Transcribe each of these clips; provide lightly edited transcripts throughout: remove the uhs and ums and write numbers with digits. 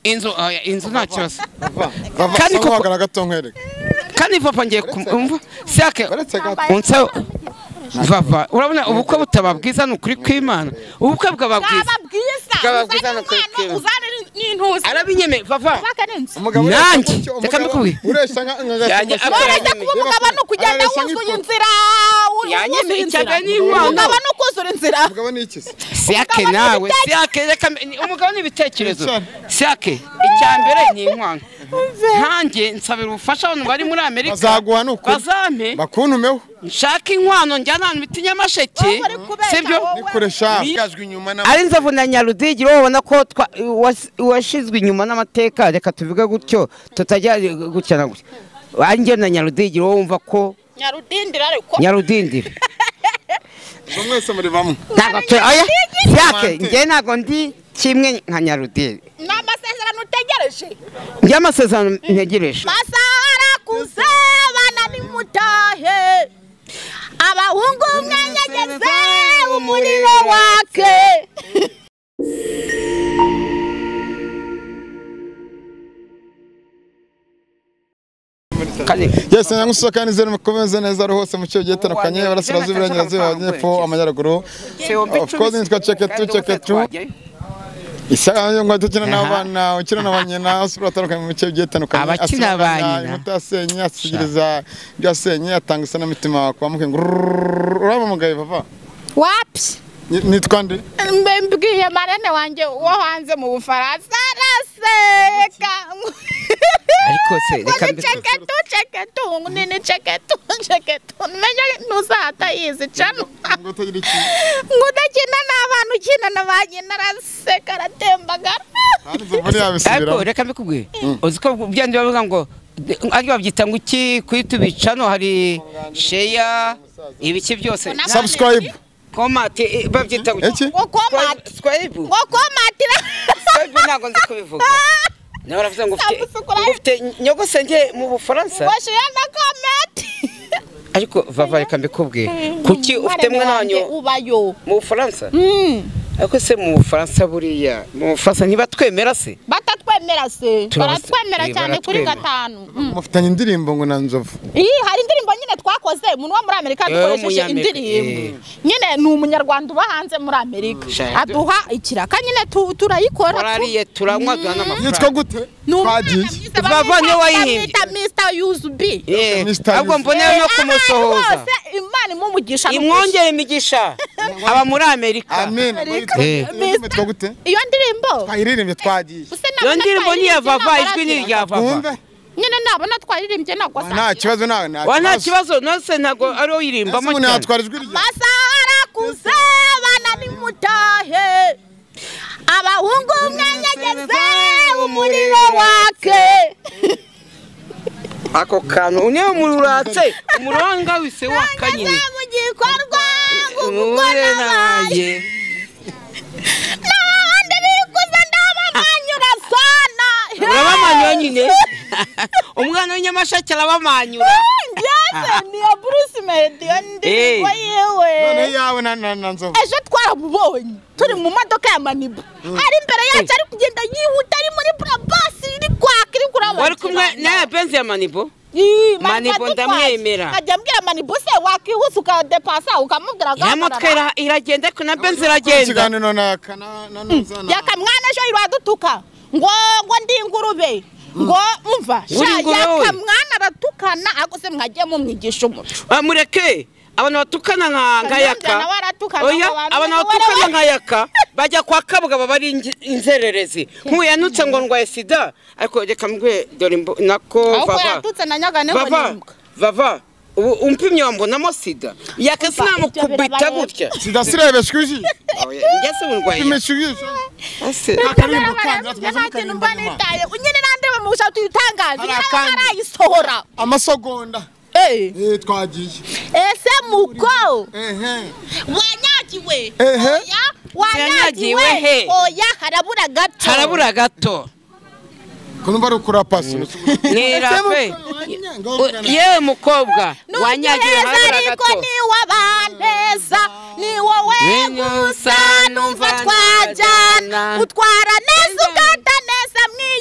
Inzu inzu nta kibazo. Kandi koko gato nkwereke. Kandi papa ngiye kumva sake unsa vava urabona ubukwe butaba bwiza n'ukuri kw'Imana. Ubukwe bwaba bwiza. Bwaba bwiza n'ukuri kw'Imana. Uzane n'intuzi. Arabinyeme vava. Nanjye reka mbikubwire. Ureshya nka umugabo no kugenda wuzuye inzira. Yanyeme icyaga ni inkwano. Umugabo no kuzura inzira. Umugabo ni iki se? Sake nawe sake reka umugabo ni ibitekerezo. Sake icyambere ni inkwano. Nkanjye nsabira ubufasha abantu bari muri Amerika. Bazaguha n'ukuri. Bazampe. Bakuntumeho. Nshaka inkwano njyana ahantu bita Nyamasheke. Sibyo? Nikoresha. Ari Nzovu na Nyarudigiri wowe ubona ko washizwe inyuma n'amateka reka tuvuge gutyo tutajya gutya na gutya. Ari njye na Nyarudigiri wowe wumva ko Nyarudindira ariko. Nyarudindira. Mwese muri bamwe. Ntabwo oya sake njye ntabwo ndi kimwe nka Nyarudindira. Ni amasezerano utegereje. Njye amasezerano ntegereje. Masaha arakuze bana nimutahe. Abahungu mwenyegeze umuriro wake. Yes, nyangusuka kandi zero mukomeze neza ari hose mu cyo gihe tandukanye barasirazuba iburengerazuba amajyepfo amajyaruguru. Of course nitwa Cheketu Cheketu. Isaga ngo tukina n'abana ukina n'abanyina usura atandukanye mu cyo gihe tandukanye. Abakina banyina mutasenye asigiriza byasenye atanga isana mitima kwa muke urabamugaye papa. Wapi? Nitwa nde? Mbwiye marene wanjye wo hanze mu Bufaransa araseka. Ariko se reka Cheketu Cheketu nini Cheketu Cheketu menya ntuzata yizi cano. Ngo utagira iki? Ngo udakina n'abana ukina na ba nyina araseka aratembagara. Ariko reka mbikubwiye. Uzi ko byandi bavuga ngo ariko babyita ngo iki kuri cano hari share ibiki byose. Subscribe. Komati babyita ngo iki? Ngo komati. Subscribe. Ngo komati. Subscribe ntabwo nzi kubivuga. Nawe baravuze ngo ufite nyogosenge mu Bufaransa. Ngo share na comment. Ariko vava reka mbikubwiye. Kuki ufite mwana wanyu ubayo mu Bufaransa? Ariko se mu Bufaransa buriya mu Bufaransa ntibatwemera se? Batatwemera se. Baratwemera cyane kuri gatanu. Mufitanye indirimbo ngo na Nzovu. Hari indirimbo nyine twakoze umuntu wo muri Amerika dukoresheje indirimbo. Nyine ni umunyarwanda uba hanze muri Amerika. Aduha ikiraka nyine turayikora. Turariye turanywa duha n'amafaranga. Yitwa gute? Twagiye. Vava niwe wayihimbye. Mr. Yuzubi. Ahubwo mbone no kumusohoza. Imana imumugisha. Imwongere imigisha. Aba muri Amerika. Amen. Yitwa gute? Iyo ndirimbo. Twayiririmbye twagiye. Iyo ndirimbo ni ya Vava ijwi ni irya Vava. Nyine nabona twaririmbye nagwa sa. Nta kibazo nawe nta. Wa nta kibazo nose ntago ari uyirimbamo cyane. Natwara ijwi rye. Masaha arakuze bana nimutahe. Abahungu mwenyegeze umuriro wake. Ako kantu uniye umururatse umuranga wise wakanyine. Mu gikorwa ngukora nabaye. Nabandi bikuza ndabamanyura sana. Urabamanyura nyine. Umwana w'inyamasheke arabamanyura. Byase ni ya Bruce Melody ndirimbo yewe. None yawe na Nzovu. Ejo twarabubonye turi mu modoka ya Manibu. Ari imbere yacu ari kugenda yihuta ari muri Brabus iri kwaka iri kuraba. Wari kumwe na Benz ya Manibu? Manibu ndamwemera. Ajya ambwira Manibu se wakihuse ukadepasa ukamubwira ga. Ya modoka iragenda ko na Benz iragenda. Ikiganiro na kana na Nzana. Yakamwana ejo iradutuka. Ngo ngo ndi ingurube. Ngo umva shaka mwana aratukana agose mwagiye mumwigisha umuco. Mureke abantu batukana nka yaka. Oya abantu batukana nka yaka bajya kwa Kabuga baba ari inzererezi. Nkuyanutse ngo ndwaye sida ariko reka mbwe dore nako vava. Vava ubu umpimye wambonamo sida. Yaka sinamukubita gutya. Sida sirebeshwa ijisho. Oya njye se urwaye. Ipimishwa ijisho. Ese akarimbo kandi nta mba nitaye. Nyine nandeba mu bushaka tuyitangaje. Arayisohora. Amasogonda. Twagiye. Ese muko. Wanyagiwe. Oya wanyagiwe. Oya harabura gato. Harabura gato. Kuno bari ukura pasi. Ni rape. Yewe mukobwa wanyagiwe harabura gato. Ni wabaneza ni wowe gusa numva twajyana utwara neza ukata neza mwiyi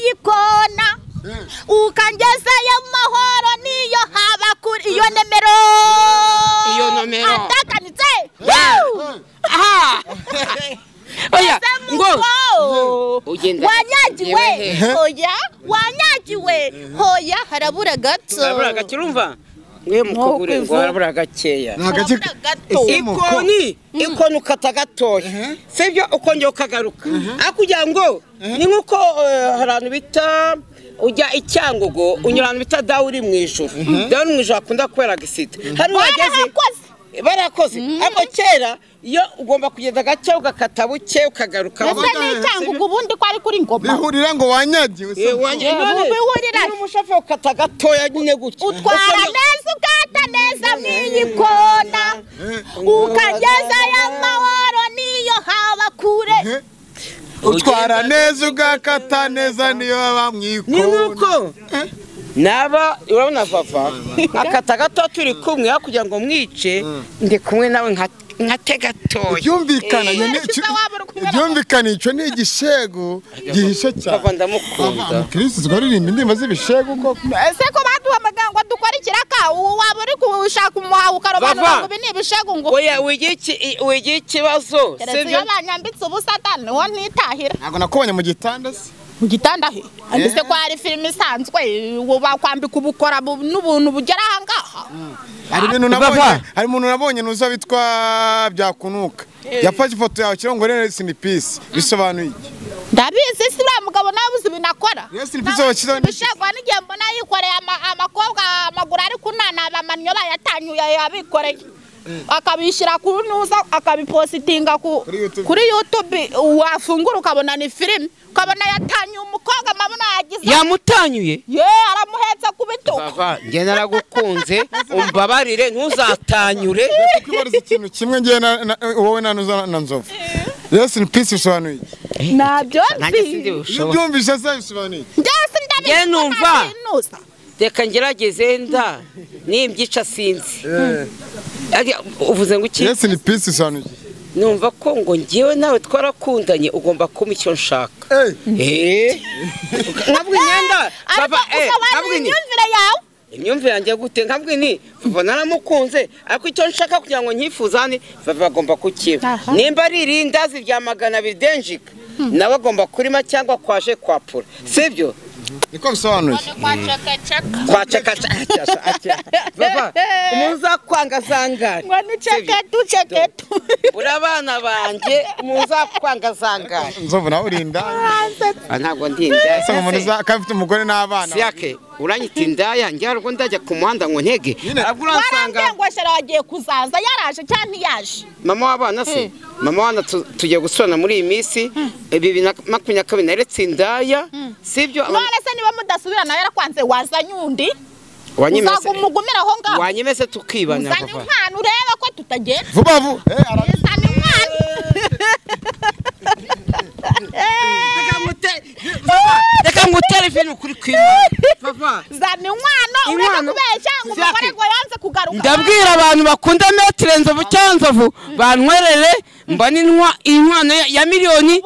Wanyagiwe hoya, wanyagiwe hoya, harabura gato. Harabura gato urumva? Mwe mukogure ngo harabura gakeya. Ikoni, ikoni ukata gatoya. Sibyo ukongera ukagaruka. Akugira ngo ni nkuko harantu bita ujya icyangugo unyura ahantu bita dawe uri mu ijuru. Dawe uri mu ijuru akunda kubera gisita. Hari wageze barakoze ariko kera iyo ugomba kugenda gake ugakata buke ukagaruka. Ese ni icyangugo ubundi ko ari kuri ngoma. Bihurira ngo wanyagiwe. Bihurira. N'umushoferi ukata gatoya nyine gutya. Utwara neza ukata neza mwiyikona. Ukageza y'amahoro niyo haba kure. Utwara neza ugakata neza niyo haba mwikona. Ni nkuko naba urabona Vava akata gato turi kumwe kugira ngo mwice ndi kumwe nawe nkate gatoya. Byumvikana byumvikana icyo ni igishego gihishe cyane. Vava ndamukunda. Kristo twaririmba indirimbo z'ibishego koko. Ese ko baduhamagaye ngo dukore ikiraka waba uri gushaka umuhawe ukarobanura ngo ibi ni ibishego ngo oya wigira ikibazo. Sibyo banyambitse ubusa niho ntitahira. Ntabwo nakubonye mu gitanda se. Mu gitanda he? Andise ko ari filime isanzwe bakwambika ubukora n'ubuntu bugera aha ngaha. Hari ibintu nabonye, hari umuntu nabonye nuza bitwa byakunuka. Yafashe ifoto yawe kirongo rero in peace bisobanuye iki? Ndabizi si uriya mugabo nawe uzi ibintu akora. Rest in peace wakizo. Bishagwa n'igihe mbona yikoreye amakobwa amaguru ari kunana abamannyo bayatanyuye yabikoreye. Akabishyira ku ntuza akabipositinga kuri YouTube wafungura ukabona ni filime ukabona yatanyuye umukobwa amabona yagize yamutanyuye ye aramuhetsa ku bitugu. Vava njye naragukunze umbabarire ntuzatanyure. Kwibariza ikintu kimwe njye wowe na ntuza na Nzovu. Rest in peace bisobanuye iki? Nabyo nzi. Ubyumvise se bisobanuye iki? Njye numva reka ngerageze nda nimbyica sinzi. Uvuze ngo iki? Rest in peace bisobanuye iki? Numva ko ngo ngewe nawe twarakundanye ugomba kumpa icyo nshaka. Nkabwo imyenda baba nkabwo imyumvire yawe. Imyumvire yanjye gute? Nkabwo ni Vava naramukunze ariko icyo nshaka kugira ngo nyifuzane Vava agomba kukiba. Nimba ari irindazi rya 200 denjika nawe agomba kurima cyangwa kwaje kwapura. Sibyo? Niko bisobanuye. Kwa chaka chaka. Vava umuza kwanga zangari. Ngo ni cheketu cheketu. Urabana banje umuza kwanga zangari. Nzovu nawe urinda. Ntabwo ndi indaya. Sasa umuntu uzakafite umugore n'abana. Siyake uranyita indaya njye ariko ndajya ku muhanda ngo ntege. Arabwo uransanga. Ngo shara wagiye kuzaza yaraje cyangwa ntiyaje. Mama w'abana se. Mama wana tugiye gusubirana muri iyi minsi 2022 naretse indaya. Sibyo? None se niba mudasubirana yarakwanze wazanye undi? Uzagumugumira aho ngaho. Wanyemese tukibana papa. Uzanye umwana ureba ko tutagenda. Vuba vuba. Uzanye umwana. Reka ngutere ibintu kuri kwima. Papa. Zana inkwano ureka kubeshya ngo umugore ngo yanze kugaruka. Ndabwira abantu bakunda Maître Nzovu cyangwa Nzovu bantwerere mbona inkwano ya miliyoni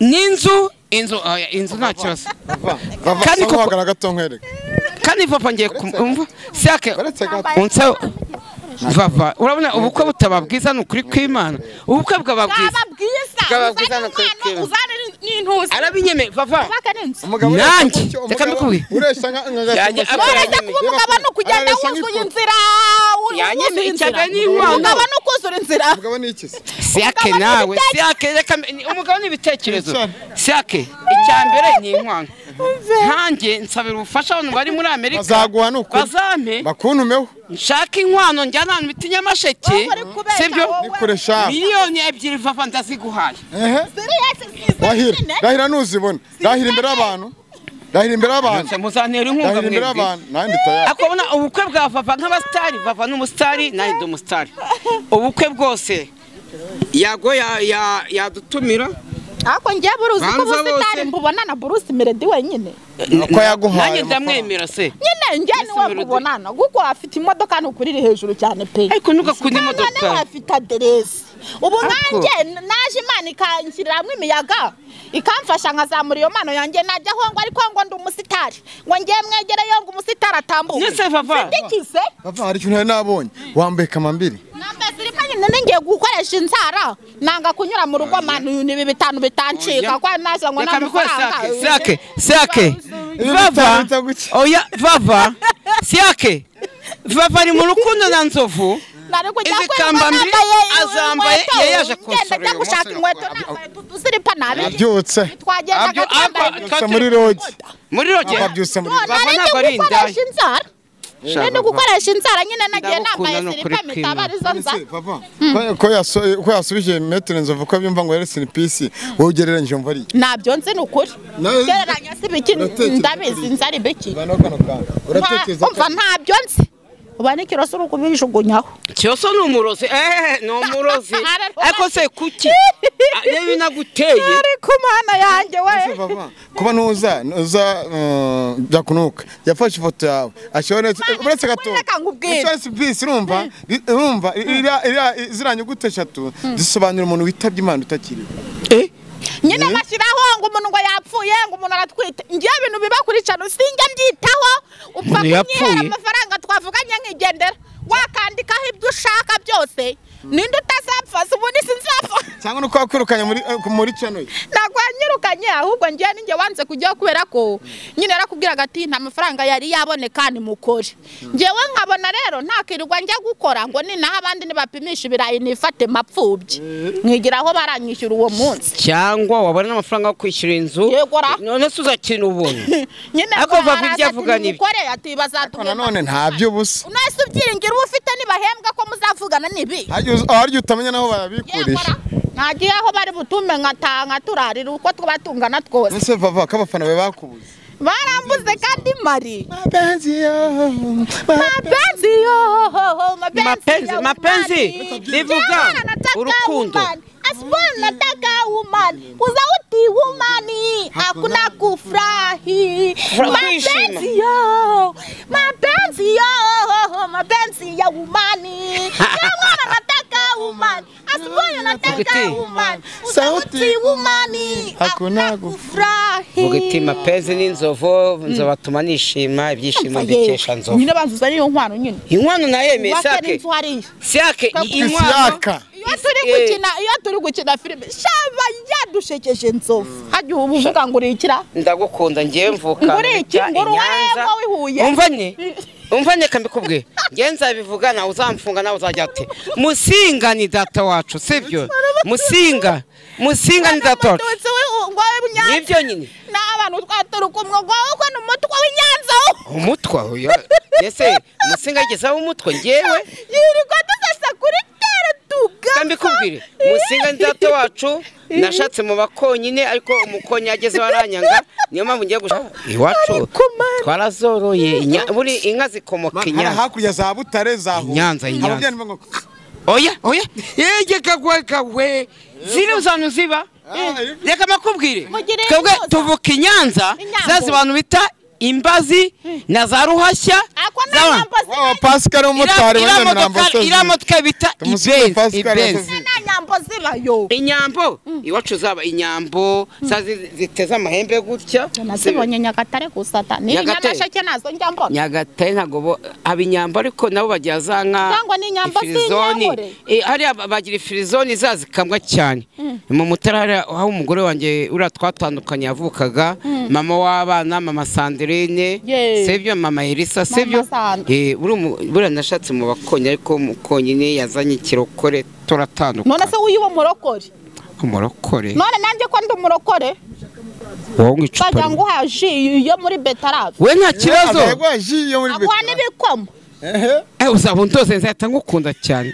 n'inzu. Inzu inzu nta kibazo. Kandi ko gato nkwereke. Kandi papa ngiye kumva siyake unse Vava urabona ubukwe butaba bwiza n'ukuri kw'Imana. Ubukwe bwaba bwiza. Bwaba bwiza n'ukuri kw'Imana. Arabinyeme Vava. Nanjye reka mbikubwire. Uresha nka gato. Umugabo no kugenda wuzuye inzira. Yanyeme icyaga ni inkwano. Umugabo no kuzura inzira. Umugabo ni iki se? Siyake nawe siyake reka umugabo ni ibitekerezo. Siyake icyambere ni inkwano. Nkanjye nsabira ubufasha abantu bari muri Amerika. Bazaguha n'ukuri. Bazampe. Bakuntumeho. Nshaka inkwano njyana ahantu bita Nyamasheke. Sibyo? Nikoresha. Miliyoni 2 Vava ndaziguhaye. Rahira, rahira nuzibona. Rahira imbere y'abantu. Rahira imbere y'abantu. Muzantera inkunga mwebwe. Nandi tayari. Akobona ubukwe bwa Vava nk'abastari, Vava n'umustari, nandi ndi umustari. Ubukwe bwose yago yadutumira. Ako ngiye buruzi ko ubusitari mbubona na Bruce Melody wenyine. Uko yaguhaye. Nanjye ndamwemera se. Nyine ngiye niwe mbubonana kuko afite imodoka ntukuriri hejuru cyane pe. Ariko ntugakunda imodoka. None afite aderesi. Ubu nkanjye naje Imana ikanshyiriramwo imiyaga ikamfasha nkazamura iyo mpano yanjye najya aho ngo ariko ngo ndi umusitari ngo ngiye mwegereyo ngo umusitari atambuke. Nese Vava. Sindikize. Vava hari ikintu nabonye wambaye kamambiri. Nambaye silipa None ngiye gukoresha inzara nanga kunyura mu rugo manu nibi bitanu bitancika kwa naza ngo namafaranga. Sake sake vava oya vava sake vava ni mu rukundo na Nzovu. Izi kambambiri azambaye yaje konsora gushaka inkweto nambaye tuziripa nabi abyutse twagendaga muri roge abyutse muri vava ntabwo ari indaya. Nende gukoresha inzara nyine nagiye nambaye siripa mitabarizo nza. Ko yasubije metero Nzovu ko byumva ngo rest in peace wowe ugereranyije umva ari nabyo nzi nukuri gereranya si biki ndabizi nzari biki uratekereza umva ntabyo nzi uba n'ikiroso uri kubijugunyaho kiroso ni umurozi ni umurozi ariko se kuki niba inaguteye ariko mana yanjye we kuba ntuza byakunuka yafashe ifoto yawe ashobora uretse gato uretse urumva urumva iriya nyuguti eshatu zisobanura umuntu witabye Imana utakiriho nyine bashyiraho ngo umuntu ngo yapfuye ngo umuntu aratwite ngiye ibintu biba kuri cano sinjya mbyitaho upfa kunyihera amafaranga twavuganye nkigendera wakandikaho ibyo ushaka byose ninde utazapfa si ubundi sinzapfa cyangwa nuko wakwirukanye muri cano ye ntabwo wanyirukanye ahubwo ngiye ninjye wanze kujyaho kubera ko nyine yarakubwiraga ati nta mafaranga yari yaboneka nimukore ngewe nkabona rero ntakirirwa njya gukora ngo ninaho abandi nibapimisha ibirayi nifate mapfubye nkigiraho baranyishyura uwo munsi cyangwa wabona n'amafaranga yo kwishyura inzu none se uzakina ubuntu nyine ariko vava ibyo avuga ni mukore ati bazatubwira none ntabyo ubusa none ubyiringiro uba ufite nibahembwa ko muzavugana nibi harya utamenya naho bayabikurisha ntagiye aho bari butume nkatanga turarira uko tuba tungana twose ese vava ko abafana be bakubuze barambuze kandi mari mapenzi yo mapenzi yo mapenzi mapenzi bivuga urukundo asipona nataka umani uzauti umani hakuna kufurahi mapenzi yo mapenzi yo mapenzi ya umani mwana nataka umani asipona nataka umani sauti umani hakuna kufurahi vuga mapenzi ni Nzovu nzobatuma nishima ibyishimo mbikesha Nzovu nyine banzuza niyo nkwano nyine inkwano nayemeye sake sake inkwano iyo turi gukina filime shaba yadushekeje Nzovu hajya ubu uvuga ngo urikira ndagukunda ngiye mvuka nguriki nguru wihuye umvanye kambikubwe ngiye nzabivuga nawe uzamfunga nawe uzajya ati Musinga ni data wacu sibyo Musinga ni data wacu nibyo nyine n'abantu twaturuka umwuga wo ni umutwe w'inyanza umutwe oya ese Musinga yigezeho umutwe ngewe yirirwa dusasa kuri tere tuga mbikubwire Musinga ni data wacu nashatse mu bakonyine ariko umukonyi agezeho aranyanga niyo mpamvu ngiye gushaka iwacu twarazoroye buri inka zikomoka i Nyanza hakurya za Butare za Huye Nyanza oya oya yegeka we ziri uzantu ziba reka makubwire twebwe tuvuka i Nyanza zazi abantu bita imbazi na za Ruhashya Pascal umutari wa Nyamirambo iriya modoka bita ibenzi inyambo iwacu zaba inyambo ziteze amahembe gutya nazibonye Nyagatare gusa ni Nyamasheke nazo njya mbona Nyagatare ntago aba inyambo ariko nabo bagira za nka cyangwa ni inyambo z'inyamure hariya bagira ifirizoni zazikamwa cyane mu Mutara hariya aho umugore wanjye uriya twatandukanye yavukaga mama w'abana mama Sandrine sibyo mama Elisa sibyo buriya nashatse mu bakonyi ariko mukonyine yazanye ikirokore turatandukana none se uyu murokore umurokore none nanjye ko ndi umurokore wowe nk'icupa bajya nguha ji yo muri betarave we nta kibazo aguha n'ibikoma uzaba undoze nzahita ngukunda cyane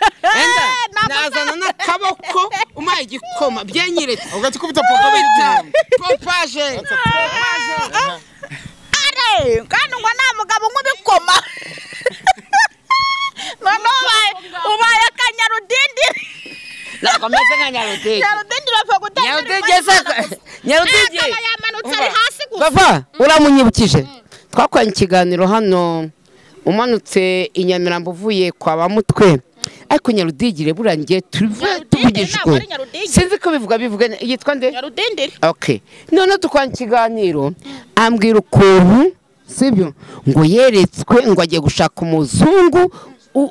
nazana n'akaboko umpaye igikoma byenyeretse ugahita ukubita pompaje are kandi ngo nta mugabo unywa ibikoma none ubaye akanyarudindi ntabwo ameze nka Nyarudindi Nyarudindi bapfa gutanga Nyarudindi yamanutse ari hasi gusa bava uramunyibukije twakoranye ikiganiro hano umanutse i Nyamirambo uvuye kwa Bamutwe ariko Nyarudindire burangiye tuvugishwe sinzi ko bivuga yitwa nde Nyarudindire okay none dukoranye ikiganiro ambwira ukuntu sibyo ngo yeretswe ngo agiye gushaka umuzungu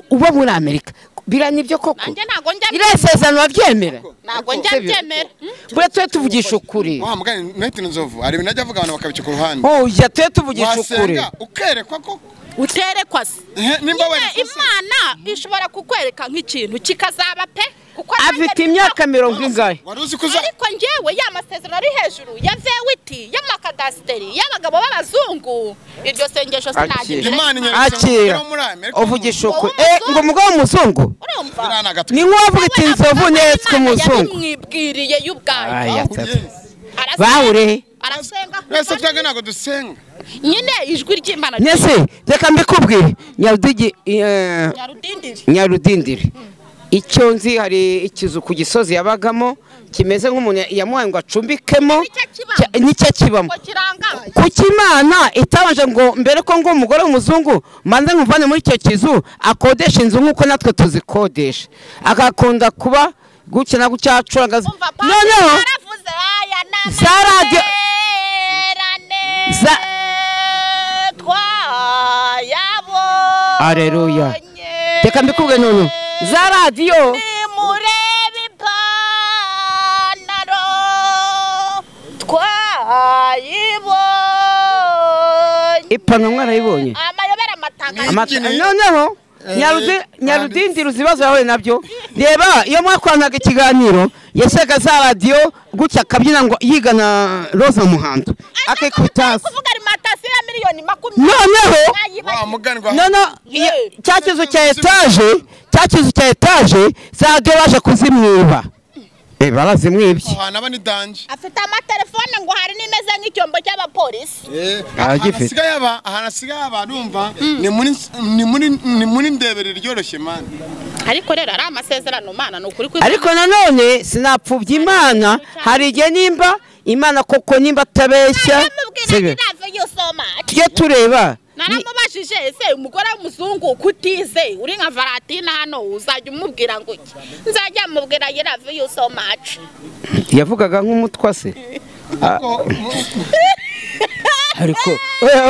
uba muri Amerika Bira nibyo koko. Iriya sezerano baryemera. Ntabwo njya mbyemera. Buriya tujye tuvugisha ukuri. Wa mugani Maitre Nzovu hari ibintu ajya avuga abantu bakabica ku ruhande. Oya tujye tuvugisha ukuri. Wasenga ukerekwa koko. Uterekwa se. Nimba werekwa se. Imana ishobora kukwereka nk'ikintu kikazaba pe. Afite imyaka 40 ingahe? Ariko njyewe ya masezerano ari hejuru ya vewiti y'amakadasiteri y'abagabo b'abazungu iryo sengesho sinagira. Akira uvugisha ukuri. Ngo umugabo w'umuzungu ni nk'uwavuga iti Nzovu neretswe umuzungu. Yabimwibwiriye y'ubwayo. Bahure. Arasenga. Ese twebwe ntabwo dusenga. Nyine ijwi ry'Imana. Nese reka mbikubwire Nyarudindiri. Icyo nzi hari ikizu ku gisozi yabagamo kimeze nk'umuntu yamuhaye ngo acumbikemo nicyo kibamo. Kuki Imana itabanje ngo mbere ko ngo umugore w'umuzungu manze nkuvane muri icyo kizu akodesha inzu nk'uko natwe tuzikodesha, agakunda kuba gutya na gutya acuranga. Noneho za radiyo za Aleluya. Reka mbikubwire noneho za radiyo nimurebe ipantaro twayibonye. Ipantaro mwarayibonye. Amayobera amatanga. Noneho Nyarudindiri uzi ibibazo yahuye nabyo. Reba iyo mwakoranaga ikiganiro yasaga za radiyo gutya akabyina ngo yigana Roza Muhando akikubita hasi. Noneho cya kizu cya etaje, cya kizu cya etaje za radiyo baje kuzimwiba. Barazimwibye. Afite amatelefone ngo hari n'imeze nk'icyombo cy'abapolisi. Ahantu asigaye aba numva ni muri ndebere ryoroshye mana. Ariko rero ari amasezerano mana ni ukuri. Ariko nanone sinapfubya Imana, hari igihe nimba Imana koko nimba atabeshya tujye tureba. Naramubajije ese umugore w'umuzungu kutize uri nka Valentina hano uzajya umubwira ngo iki? Nzajya mubwira I love you so much. Yavugaga nk'umutwa se. Ariko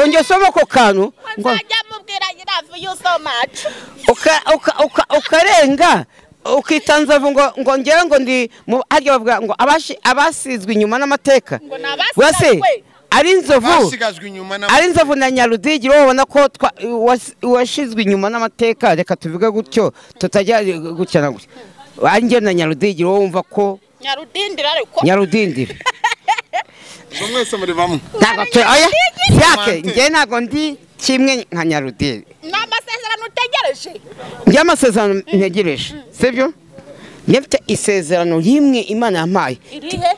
ongera usome ako kantu. Nzajya mubwira I love you so much. Ukarenga ukitanza ngo ngewe ngo ndi harya bavuga ngo abasizwe inyuma n'amateka. Ari Nzovu, ari Nzovu na Nyarudindiri ubona ko washizwe inyuma n'amateka, reka tuvuge gutyo tutajya gutya na gutya. Anjye na Nyarudindiri wumva ko Nyarudindiri ariko Nyarudindiri mwese muri bamwe. Ntabwo oya yake nge ntabwo ndi kimwe nka Nyarudindiri. Ni amasezerano utegereje. Njye amasezerano ntegereje, sibyo? Njye isezerano rimwe Imana yampaye.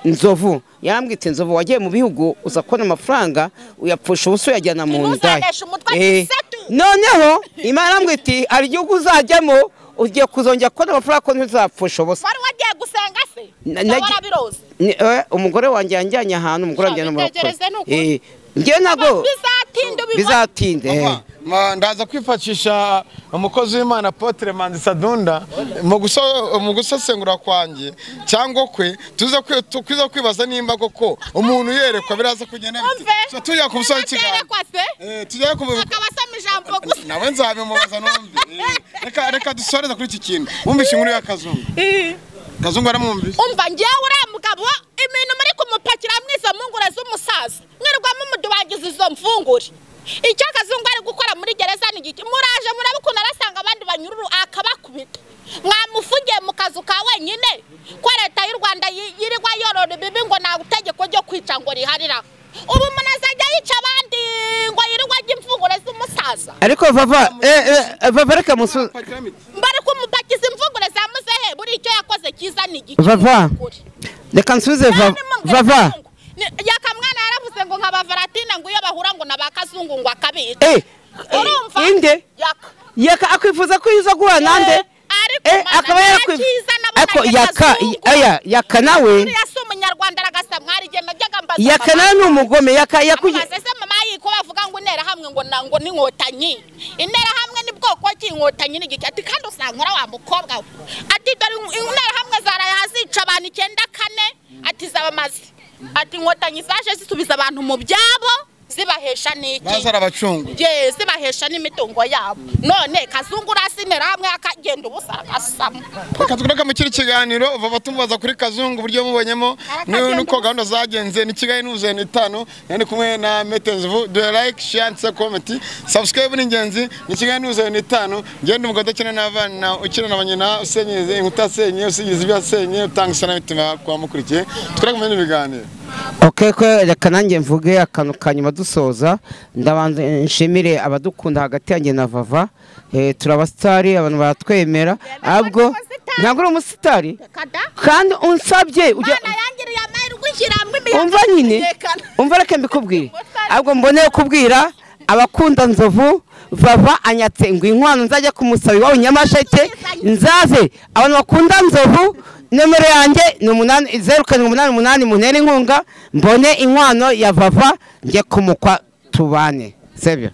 Nzovu yarambwitse Nzovu wagiye mu bihugu uza kubona amafaranga uyapfusha ubusa uyajyana mu ndaya. Noneho Imana yarambwira iti hari igihugu uzajyamo ugiye kuzongera kubona amafaranga ko ntuzapfusha ubusa. Wari wagiye gusenga se? Warabiroze? Umugore wanjye yanjyanye ahantu, umugore wanjye n'umurokore. Njye ntabwo bizatinde. Ndaza kwifashisha umukozi w'Imana Apotre Manzi Sadunda mu gusesengura kwanjye cyangwa kwe tuza kwibaza nimba koko umuntu yerekwa biraza kugenda bite. So tujya ku musozi w'ikiganiro. Tujya ku akabasoma ijambo gusa. Nawe nzabimubaza numve. Reka dusoreze kuri iki kintu. Wumvishe inkuru ya Kazungu. Kazungu aramwumvise. Umva ngewe uriya mugabo ibintu muri kumupakira mwizo mungure z'umusaza. Mwirwamo umudubagizi izo mfungure. Icyo Kazungu ari gukora muri gereza ni giki? Muraje murabukunda arasanga abandi banyururu akabakubita. Mwamufungiye mu kazu ka wenyine ko leta y'u Rwanda yirirwa yorora ibibi ngo nta tegeko ryo kwica ngo riharira. Ubu umuntu azajya yica abandi ngo yirirwa ajya imfungure z'umusaza. Ariko vava vava reka musu mbari kumupakiza imfungure za muzehe buri icyo yakoze cyiza ni giki? Vava reka nsubize vava. Yakamwana yaravuze ngo nka Bavaratina ngo iyo bahura ngo nabakazungu ngo akabica. Urumva inde yaka akwifuza ko yuza guha nande akaba yarakwifuza ariko yaka aya yaka nawe yasi umunyarwanda aragasa mwari je najyaga mbaza yaka nawe ni umugome yaka yakuje ese mama yiko bavuga ngo intera hamwe ngo nango n'inkotanyi intera hamwe ni bwoko ki inkotanyi ni giki ati kandi usankora wa mukobwa we ati dore intera hamwe zaraye hazica abantu 94 ati zabamaze ati inkotanyi zaje zisubiza abantu mu byabo Zibahesha n'iki? Baza arabacungu. Ye, zibahesha n'imitungo yabo. None Kazungu urasinera hamwe akagenda ubusa agasama. Reka tugaruke mu kindi kiganiro, Vava tumubaza kuri Kazungu uburyo mubonyemo nuko gahunda zagenze. Ni Kigali News 5, nari kumwe na Metenzuvu. Do like, share and comment, subscribe ni ingenzi. Ni Kigali News 5. Ngende umugabo udakina n'abana, ukina na banyina, usenyeze inkuta asenye, usigize ibyo asenye, utanga isana mitima kwa mukurikiye. Tugaruke mu bindi biganiro. Okay, ko reka nanjye mvuge akantu ka nyuma dusoza. Ndabanza nshimire abadukunda hagati yanjye na Vava. Turabasitari, abantu baratwemera. Ahubwo ntabwo uri umusitari kandi unsabye umva nyine, umva reka mbikubwire. Ahubwo mboneye kubwira abakunda Nzovu, Vava anyatse ngo inkwano nzajya kumusaba iwabo Nyamasheke, nzaze. Abantu bakunda Nzovu, nomero yanjye ni 8 0 7 8 8, muntere inkunga mbone inkwano ya Vava njye kumukwa tubane. Sibyo?